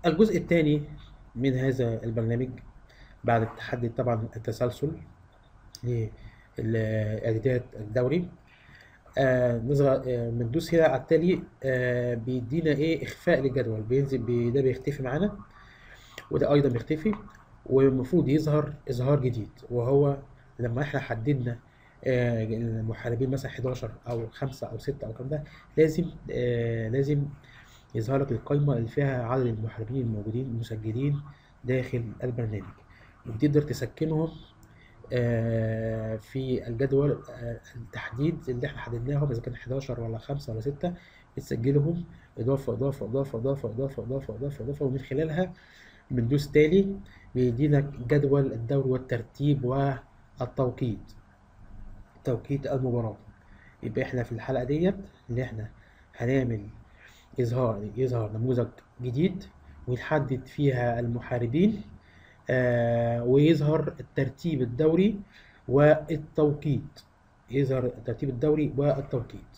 الجزء الثاني من هذا البرنامج بعد تحدي طبعا التسلسل لإعدادات الدوري، بندوس هنا على التالي، بيدينا ايه؟ اخفاء للجدول، بينزل ده بيختفي معانا، وده ايضا بيختفي، والمفروض يظهر اظهار جديد، وهو لما احنا حددنا المحاربين مثلا 11 او 5 او 6 او الكلام ده، لازم يظهر لك القائمة اللي فيها عدد المحاربين الموجودين المسجلين داخل البرنامج، وبتقدر تسكنهم في الجدول التحديد اللي احنا حددناهم، اذا كان 11 ولا 5 ولا 6، بتسجلهم اضافه اضافه اضافه اضافه اضافه اضافه اضافه اضافه، ومن خلالها بندوس تالي بيدينا جدول الدوري والترتيب والتوقيت، توقيت المباراة. يبقى احنا في الحلقة ديت اللي احنا هنعمل يظهر نموذج جديد ونحدد فيها المحاربين، ويظهر الترتيب الدوري والتوقيت، يظهر الترتيب الدوري والتوقيت.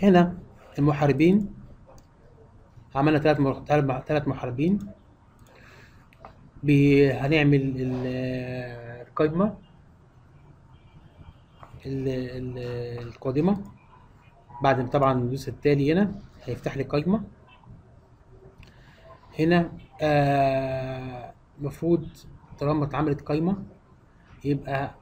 هنا المحاربين عملنا ثلاث محاربين، هنعمل القائمة القادمة. بعد طبعا ندوس التالي هنا هيفتح لي قائمة. هنا المفروض طالما اتعملت قائمة يبقى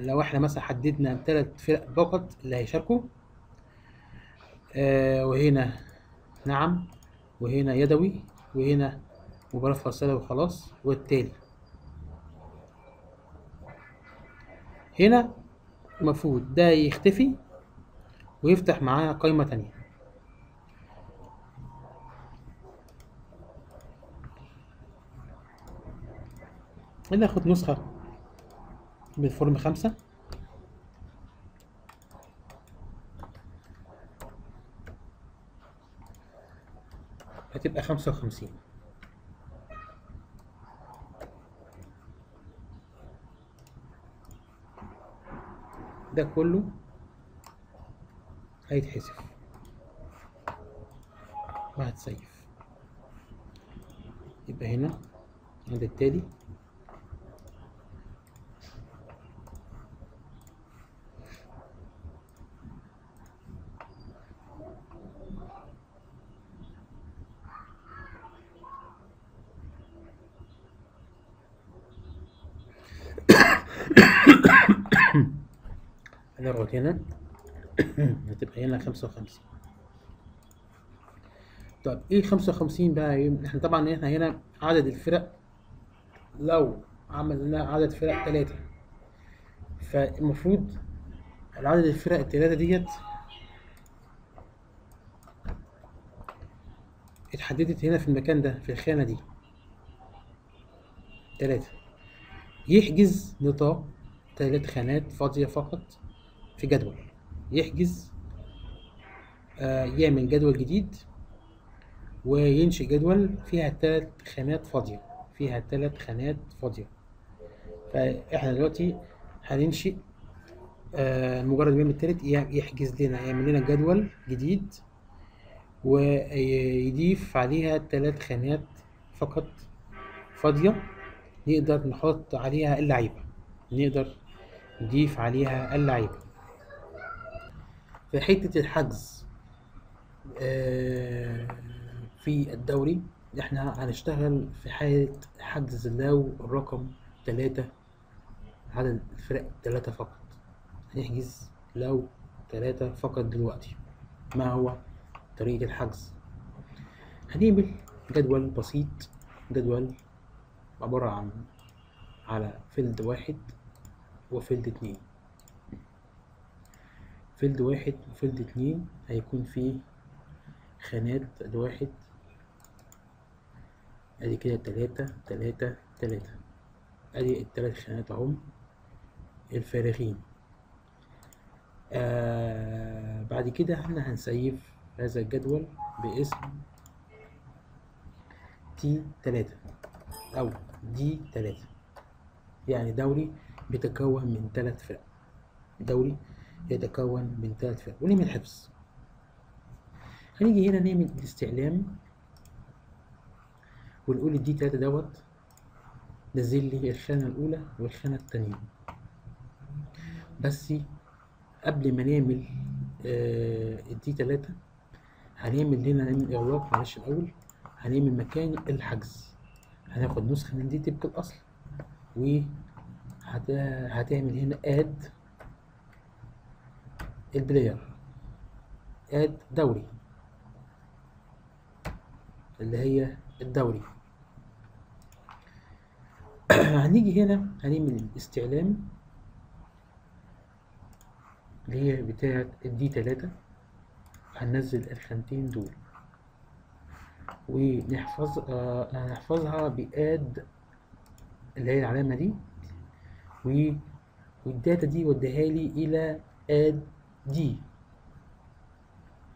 لو احنا مثلا حددنا 3 فرق فقط اللي هيشاركوا، وهنا نعم، وهنا يدوي، وهنا مباراة فاصلة وخلاص، والتالي. هنا المفروض ده يختفي ويفتح معاه قائمة تانية. ناخد نسخة من form 5، هتبقى 55. ده كله هيتحذف وهتسيف. يبقى هنا عند التالي هنضغط هنا هتبقى هنا 55. طب ايه 55 بقى؟ احنا طبعا احنا هنا عدد الفرق لو عملنا عدد فرق 3، فالمفروض العدد الفرق ال3 ديت اتحددت هنا في المكان ده في الخانة دي 3، يحجز نطاق 3 خانات فاضية فقط في جدول، يحجز يعمل جدول جديد وينشئ جدول فيها 3 خانات فاضية، فيها 3 خانات فاضية. فاحنا دلوقتي هننشئ مجرد ما يعمل التالت يحجز لنا، يعمل لنا جدول جديد ويضيف عليها 3 خانات فقط فاضية نقدر نحط عليها اللعيبة، نقدر نضيف عليها اللعيبة. في حتة الحجز في الدوري احنا هنشتغل في حالة حجز لو الرقم 3، عدد الفرق 3 فقط، هنحجز لو 3 فقط. دلوقتي ما هو طريقة الحجز؟ هنعمل جدول بسيط، جدول عبارة عن على field 1 و field 2. field 1 و field 2 هيكون فيه خانات الواحد، ادي كده 3 3 3، ادي ال3 خانات اهم الفارغين. بعد كده احنا هنسيف هذا الجدول باسم T3 او D3، يعني دوري بيتكون من 3 فرق، دوري يتكون من 3 فرق، ونعمل حفظ. هنيجي هنا نعمل الاستعلام ونقول ال D 3 دوت نزل لي الخانة الأولى والخانة التانية. بس قبل ما نعمل ال D 3 هنعمل هنا، نعمل إغلاق معلش الأول، هنعمل مكان الحجز، هناخد نسخة من دي طبق الأصل، وهتعمل هنا add ال player، add دوري اللي هي الدوري. هنيجي هنا هنعمل الاستعلام اللي هي بتاعة ال D 3، هننزل الخانتين دول ونحفظ هنحفظها ب add اللي هي العلامة دي، وال data دي وديها لي إلى add D،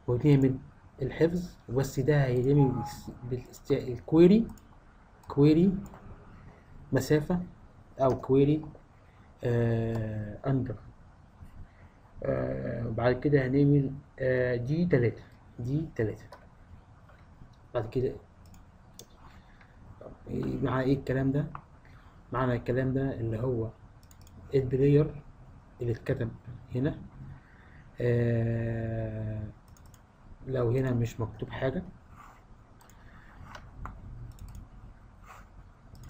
ونعمل الحفظ. بس ده هيتعمل بال query، query مسافة أو query under، وبعد كده هنعمل D 3، D 3. بعد كده مع ايه الكلام ده؟ معنى الكلام ده اللي هو ال player اللي اتكتب هنا، لو هنا مش مكتوب حاجة،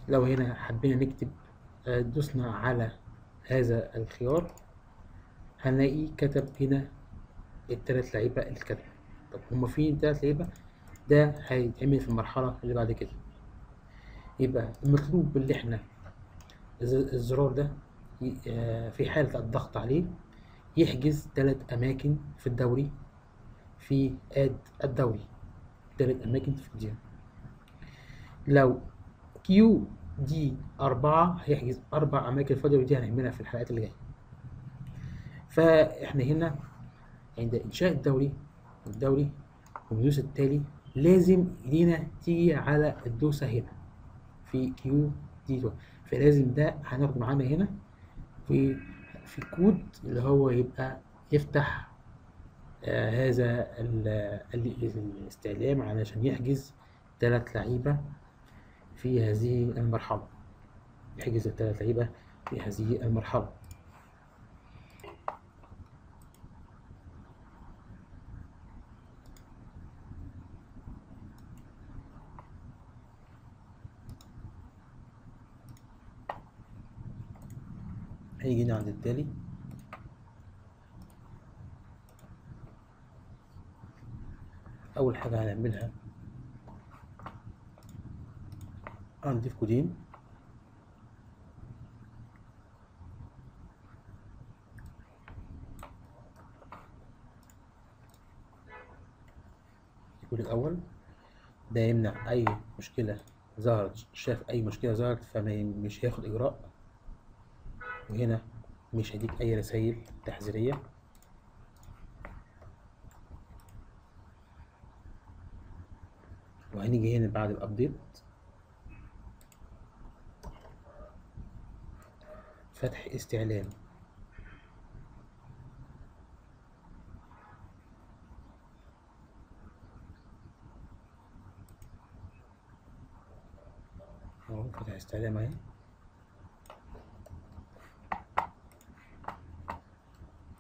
لو هنا حبينا نكتب دوسنا على هذا الخيار هنلاقي كتب هنا التلات لعيبة اللي كتب. طب هما فين التلات لعيبة؟ ده هيتعمل في المرحلة اللي بعد كده. يبقى المطلوب اللي احنا الزرار ده في حالة الضغط عليه يحجز 3 أماكن في الدوري، في add الدوري 3 أماكن فاضية. لو Q D 4 هيحجز 4 أماكن فاضية، ودي هنعملها في الحلقات اللي جاية. فاحنا هنا عند إنشاء الدوري والدوري والدوس التالي لازم ايدينا تيجي على الدوسة هنا في Q D 2، فلازم ده هناخده معانا هنا في الكود اللي هو يبقى يفتح هذا الاستعلام علشان يحجز 3 لعيبة في هذه المرحلة، يحجز 3 لعيبة في هذه المرحلة. هيجي هنا عند التالي، أول حاجة هنعملها هنضيف كودين، الكود الأول ده يمنع أي مشكلة ظهرت، شاف أي مشكلة ظهرت فمش هياخد إجراء، وهنا مش هيديك أي رسائل تحذيرية. وهنيجي هنا بعد ال update فتح استعلام، اهو فتح استعلام اهي،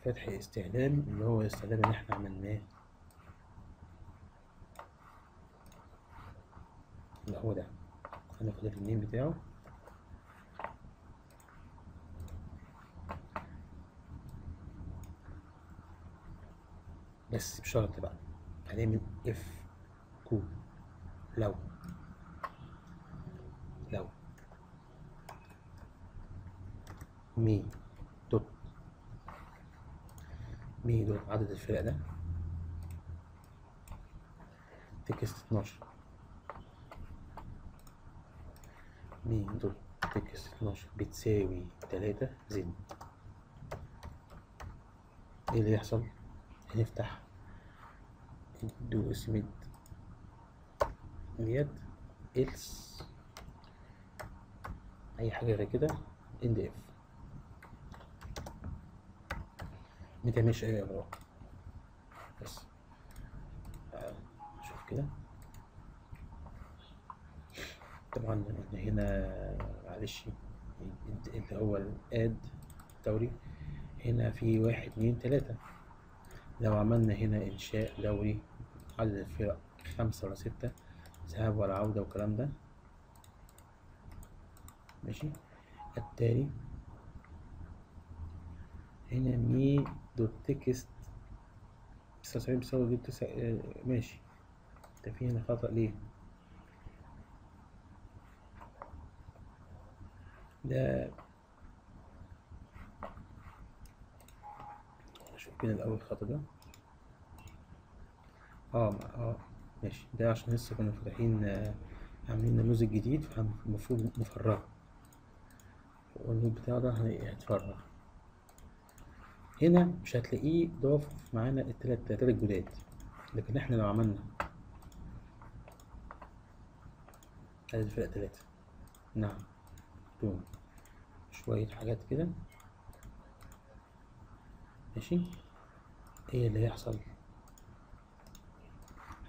فتح استعلام اللي هو الاستعلام اللي احنا عملناه اللي هو ده، هناخد النيم بتاعه بس بشرط بقى هنعمل if كود لو me dot me dot عدد الفرق ده text 12 me dot text 12 بتساوي 3 then ايه اللي يحصل؟ هنفتح do ديت else اي حاجة غير كده end if، متعملش اي اغراء. بس كده. طبعا هنا معلش اللي هو ال add دوري هنا في 1 2 3. لو عملنا هنا انشاء دوري عدد الفرق 5 ولا 6، ذهاب ولا عودة والكلام ده ماشي. التالي هنا me dot text 79 بيساوي 9 ماشي. ده في هنا خطأ ليه؟ ده شوف كده الأول الخطأ ده ماشي. ده عشان لسه كنا فاتحين عاملين نموذج جديد، فالمفروض نفرغه، والنود بتاعه ده هيتفرغ. هنا مش هتلاقيه ضاف معانا التلات الجداد، لكن احنا لو عملنا عدد الفرق 3 نعم دون شوية حاجات كده ماشي، ايه اللي هيحصل؟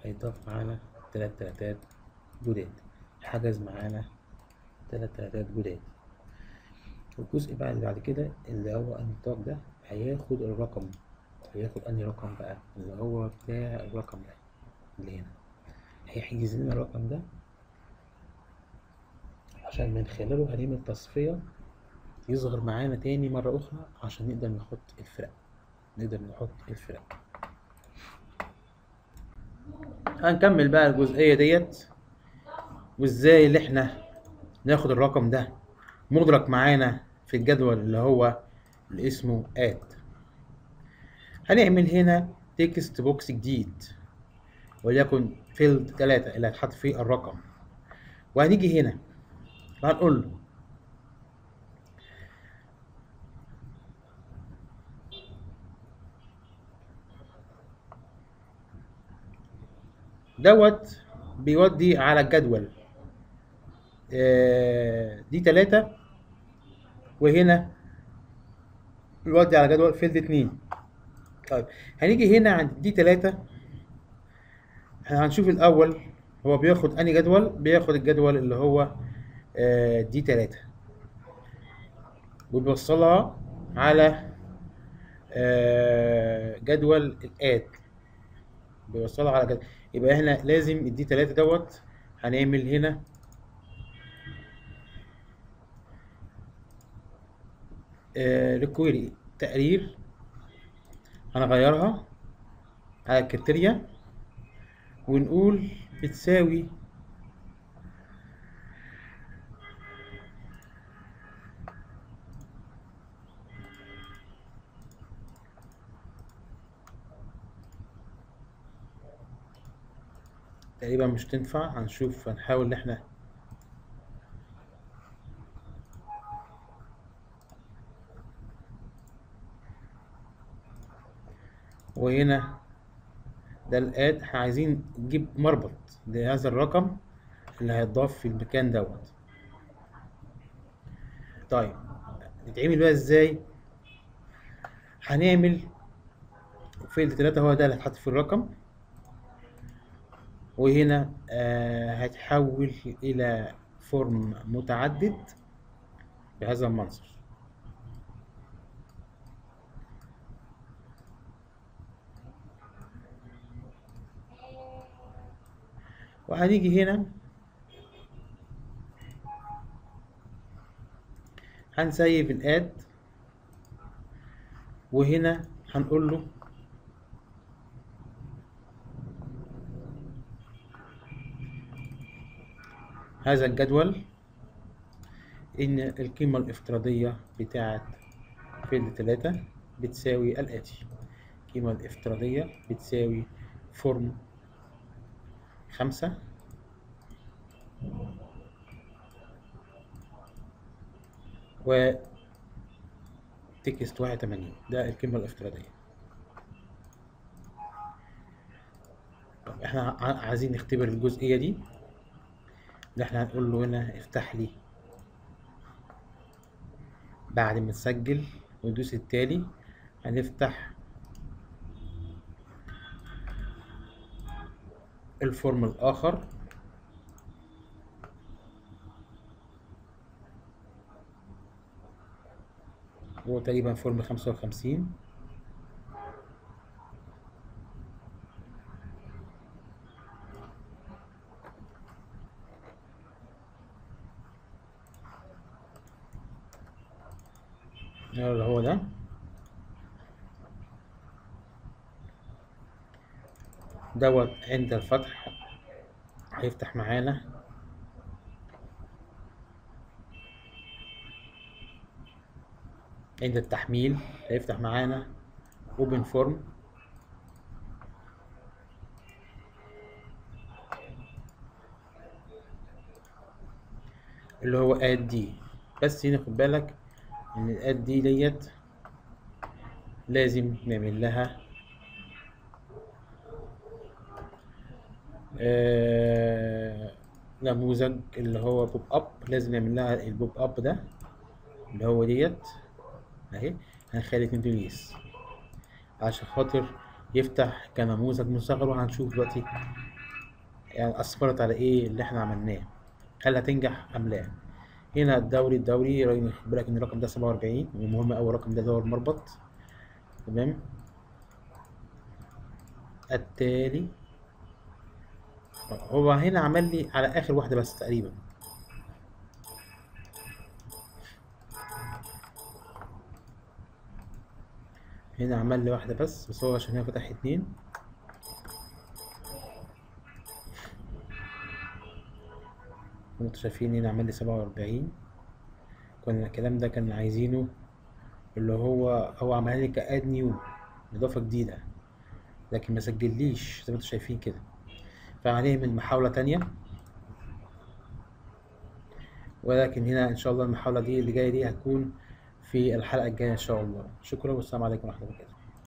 هيضاف معانا 3 تلاتات جداد، حجز معانا 3 تلاتات جداد. والجزء بقى اللي بعد كده اللي هو النطاق ده هياخد الرقم، هياخد انهي رقم بقى؟ اللي هو بتاع الرقم ده اللي هنا، هيحجز لنا الرقم ده عشان من خلاله هنعمل تصفية يظهر معانا تاني مرة أخرى عشان نقدر نحط الفرق، نقدر نحط الفرق. هنكمل بقى الجزئية ديت وازاي اللي احنا ناخد الرقم ده مدرك معانا في الجدول اللي هو اللي اسمه add. هنعمل هنا text box جديد وليكن field 3 اللي هيتحط فيه الرقم، وهنيجي هنا هنقول له دوت بيودي على الجدول D 3، وهنا بيودي على جدول field 2. طيب هنيجي هنا عند D 3، احنا هنشوف الاول هو بياخد انهي جدول. بياخد الجدول اللي هو D 3 وبيوصلها على جدول ال add، بيوصلها على جدول. يبقى احنا لازم ال D 3 دوت هنعمل هنا require تقرير، هنغيرها على ال criteria ونقول بتساوي تقريبا مش تنفع. هنشوف، هنحاول ان احنا وهنا ده ال add، احنا عايزين نجيب مربط لهذا الرقم اللي هيتضاف في المكان دوت. طيب نتعمل بقى ازاي؟ هنعمل field 3 هو ده اللي هيتحط في الرقم، وهنا هتحول الى form متعدد بهذا المنظر. وهنيجي هنا هنسيب ال add، وهنا هنقول له هذا الجدول إن القيمة الافتراضية بتاعة field 3 بتساوي الآتي. القيمة الافتراضية بتساوي form 5 و text 81، ده القيمة الافتراضية. طب احنا عايزين نختبر الجزئية دي، ده احنا هنقول له هنا افتح لي بعد ما تسجل وندوس التالي، هنفتح ال form الآخر. هو تقريبا form 55. اللي هو ده. دوت عند الفتح هيفتح معانا عند التحميل هيفتح معانا open form. اللي هو add D. بس هنا خد بالك ان ال add D ديت لازم نعمل لها نموذج اللي هو pop up، لازم نعمل لها ال pop up ده اللي هو ديت اهي. هنخلي اتنين دول yes عشان خاطر يفتح كنموذج مصغر، وهنشوف دلوقتي يعني اثرت على ايه اللي احنا عملناه، هل هتنجح ام لا. هنا الدوري خد بالك ان الرقم ده 47، ومهم اوي الرقم ده، ده هو المربط. تمام. التالي هو هنا عمل لي على اخر واحدة بس تقريبا. هنا عمل لي واحدة بس هو عشان هي فتح 2. انتوا شايفين هنا عمل لي 47. كنا الكلام ده كان عايزينه اللي هو عمل لي ك add new اضافه جديدة، لكن ما سجليش زي ما انتوا شايفين كده. فهنعمل محاولة تانية، ولكن هنا ان شاء الله المحاولة دي اللي جاية دي هتكون في الحلقة الجاية ان شاء الله. شكرا والسلام عليكم ورحمة الله وبركاته.